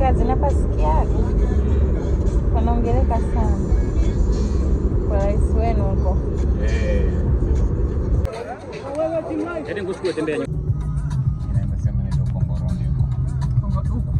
Kizimkazi napasikiaga panaongeleka sana kwa rais wenu huko. Eh. Yaani ngusiku tembea. Inaenda sehemu inaitwa Kongoroni huko. Huko.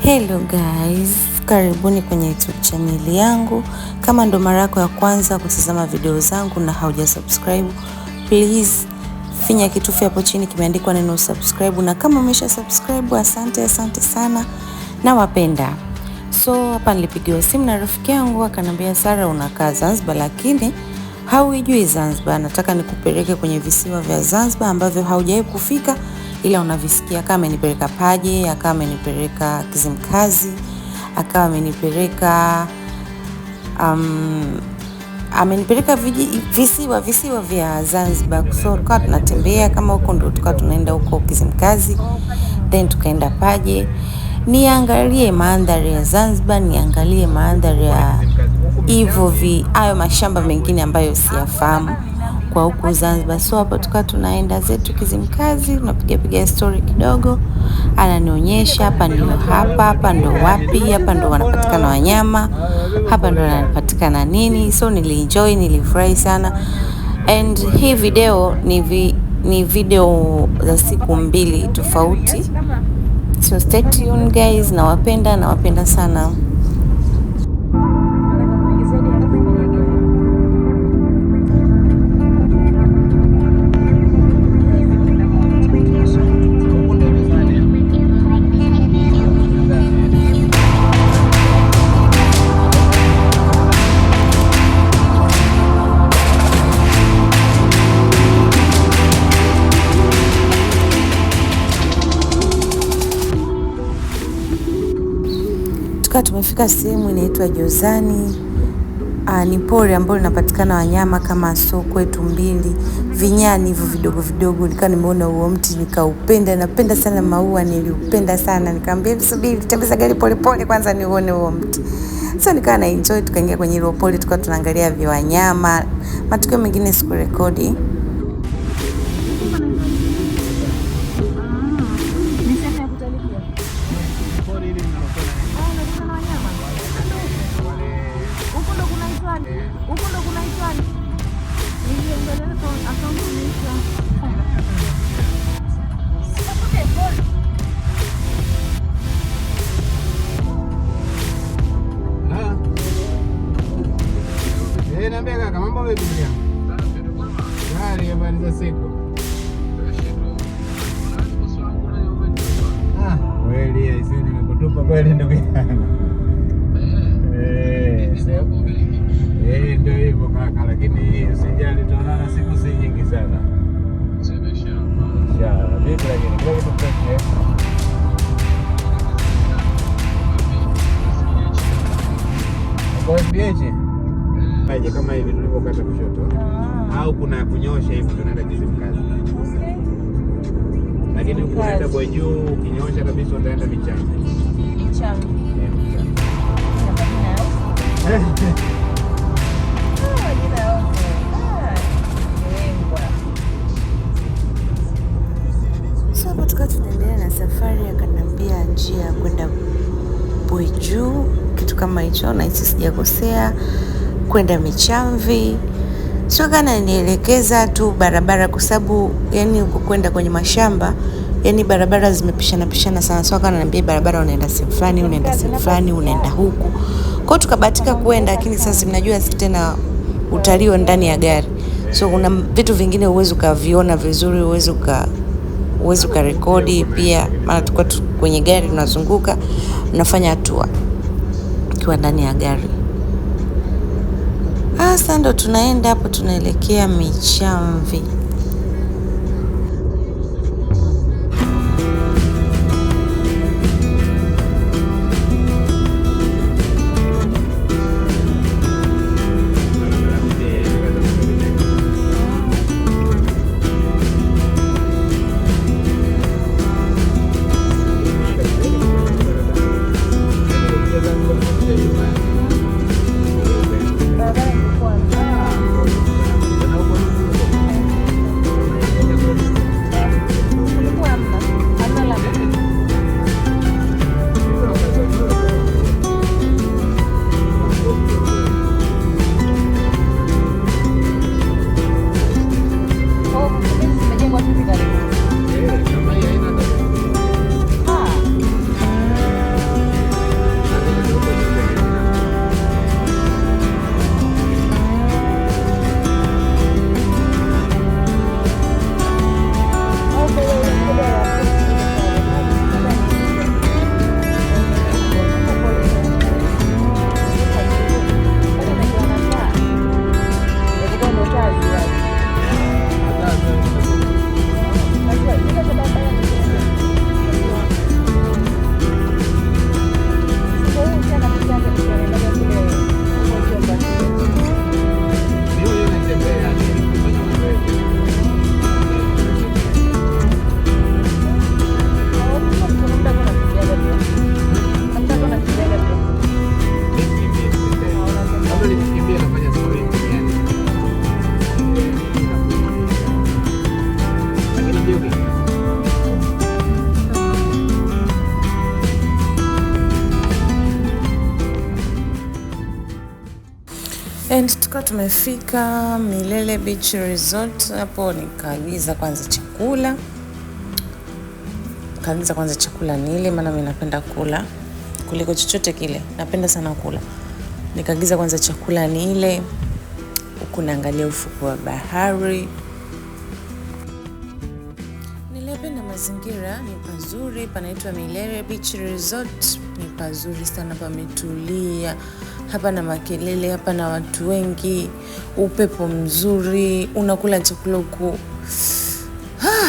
Hello guys, karibuni kwenye YouTube channel yangu. Kama ndo mara yako ya kwanza kutazama video zangu na hauja subscribe, please finya kitufe hapo chini kimeandikwa neno subscribe, na kama umesha subscribe, asante asante sana, nawapenda. So hapa nilipigiwa simu na rafiki yangu akanambia, Sara, unakaa Zanzibar lakini hauijui Zanzibar, nataka nikupeleke kwenye visiwa vya Zanzibar ambavyo haujawahi kufika ila unavisikia. Kama amenipeleka Paje, akawa amenipeleka Kizimkazi, akawa amenipeleka amenipeleka visiwa vya Zanzibar. So tukawa tunatembea kama huko, ndo tukawa tunaenda huko Kizimkazi, then tukaenda Paje niangalie mandhari ya Zanzibar, niangalie mandhari ya hivyo hayo mashamba mengine ambayo siyafahamu kwa huku Zanzibar. So hapo tukawa tunaenda zetu Kizimkazi, tunapiga piga story kidogo, ananionyesha hapa ndio hapa, hapa ndo wapi, hapa ndo wanapatikana wanyama, hapa ndo wanapatikana nini. So nilienjoy, nilifurahi sana. And hii video ni video za siku mbili tofauti. So stay tuned guys, nawapenda, nawapenda sana. Nataka kuongezea harufu kwenye gari. Huko ndio mezani. Tukawa tumefika sehemu inaitwa Jozani. Ni pori ambalo linapatikana wanyama kama sokwe, tumbili, vinyani hivyo vidogo vidogo. Nikawa nimeona huo mti nikaupenda, napenda sana maua, niliupenda sana. Nikamwambia subiri, tembeza gari polepole kwanza niuone huo mti. So nikawa na enjoy, tukaingia kwenye hilo pori, tukawa tunaangalia viwanyama. Matukio mengine sikurekodi. Ni sehemu ya kutalii pia. Pori hili linalokuwa Ah, unakutana na wanyama. Huko ndo kunaitwa huko ndo kunaitwa niliangalia kwa account inaitwa. Sitafute pori. Ah. Eh, niambia kaka, mambo vipi ndugu yangu? Hali, habari za siku? Ah, kweli aisee, nimekutupa kweli ndugu yangu. Eh, ndio hivyo kaka, lakini usijali, tunaonana siku si nyingi sana. Inshallah. Vipi lakini kila kitu fresh eh? Kwa FBH? Aje kama hivi tulivyokata kushoto au kuna kunyosha hivi tunaenda Kizimkazi. Lakini huku unaenda kwa juu, ukinyosha kabisa utaenda Michamvi. Michamvi. Eh, Michamvi. Ah, majina yote. Ah, Kiwengwa. So hapo tukawa tunaendelea na safari, akaniambia njia ya kwenda Bwejuu, kitu kama hicho, na hisi sijakosea, kwenda Michamvi. Sio kana nielekeza tu barabara, kwa sababu yani huko kwenda kwenye mashamba yani barabara zimepishana pishana sana. So akaniambia barabara unaenda sehemu fulani, unaenda sehemu fulani, unaenda huku. Kwa hiyo tukabahatika kwenda, lakini sasa mnajua tena utalii wa ndani ya gari, so kuna vitu vingine huwezi ukaviona vizuri, huwezi ukarekodi pia, maana tulikuwa kwenye gari tunazunguka, unafanya hatua ukiwa ndani ya gari. Sasa ndo tunaenda hapo, tunaelekea Michamvi. And tukawa tumefika Milele Beach Resort. Hapo nikaagiza kwanza chakula, kaagiza kwanza chakula nile, maana mimi napenda kula kuliko chochote kile, napenda sana kula. Nikaagiza kwanza chakula nile, huku naangalia ufuko wa bahari. Nilipenda mazingira, ni pazuri, panaitwa Milele Beach Resort. Ni pazuri sana, pametulia, hapana makelele, hapana watu wengi, upepo mzuri, unakula chakula huku,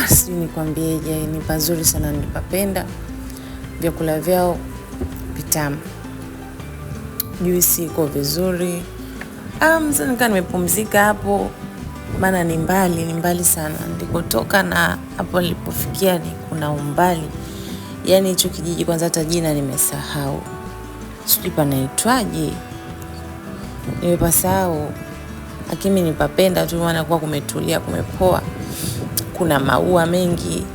sijui nikwambieje, ni pazuri sana, nilipapenda. Vyakula vyao vitamu, juisi iko vizuri. Sasa nikaa nimepumzika hapo, maana ni mbali, ni mbali sana nilikotoka na hapo nilipofikia ni kuna umbali. Yaani hicho kijiji kwanza hata jina nimesahau, sijui panaitwaje, nimepasahau, lakini nipapenda tu, maana kuwa kumetulia, kumepoa, kuna maua mengi.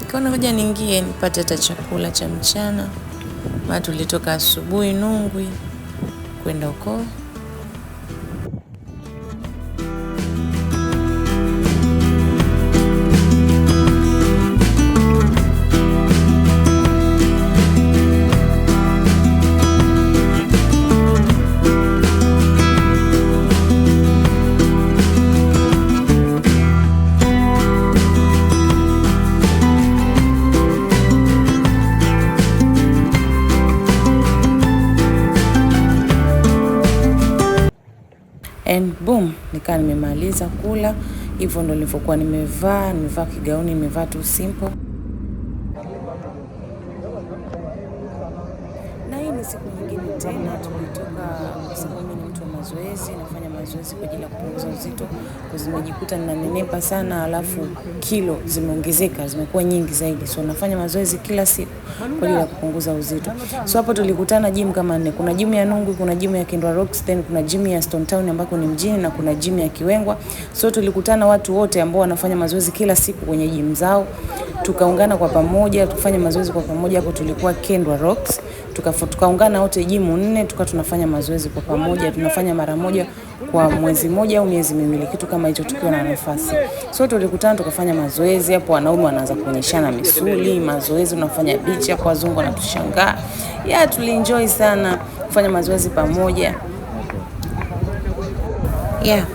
Nikaona ngoja niingie nipate hata chakula cha mchana, maana tulitoka asubuhi Nungwi kwenda huko. And boom, nikaa nimemaliza kula. Hivyo ndo nilivyokuwa nimevaa, nimevaa kigauni, nimevaa tu simple. Na hii ni siku nyingine tena tulitoka, kwa sababu mimi ni mtu wa mazoezi, nafanya mazoezi kwa ajili ya kupunguza uzito, kwa sababu nimejikuta ninanenepa sana, alafu kilo zimeongezeka, zimekuwa nyingi zaidi. So nafanya mazoezi kila siku kwa ajili ya kupunguza uzito. So hapo tulikutana gym kama nne. Kuna gym ya Nungwi, kuna gym ya Kendwa Rocks, then kuna gym ya Stone Town ambako ni mjini, na kuna gym ya Kiwengwa. So tulikutana watu wote ambao wanafanya mazoezi kila siku kwenye gym zao. Tukaungana kwa pamoja, tukafanya mazoezi kwa pamoja. Hapo tulikuwa Kendwa Rocks. Tukaungana wote gym nne, tukawa tunafanya mazoezi kwa pamoja. Tunafanya mara moja kwa mwezi mmoja au miezi miwili, kitu kama hicho, tukiwa na nafasi. So tulikutana tukafanya mazoezi hapo, wanaume wanaanza kuonyeshana misuli, mazoezi unafanya beach hapo, wazungu wanatushangaa. Yeah, tulienjoy sana kufanya mazoezi pamoja. Yeah.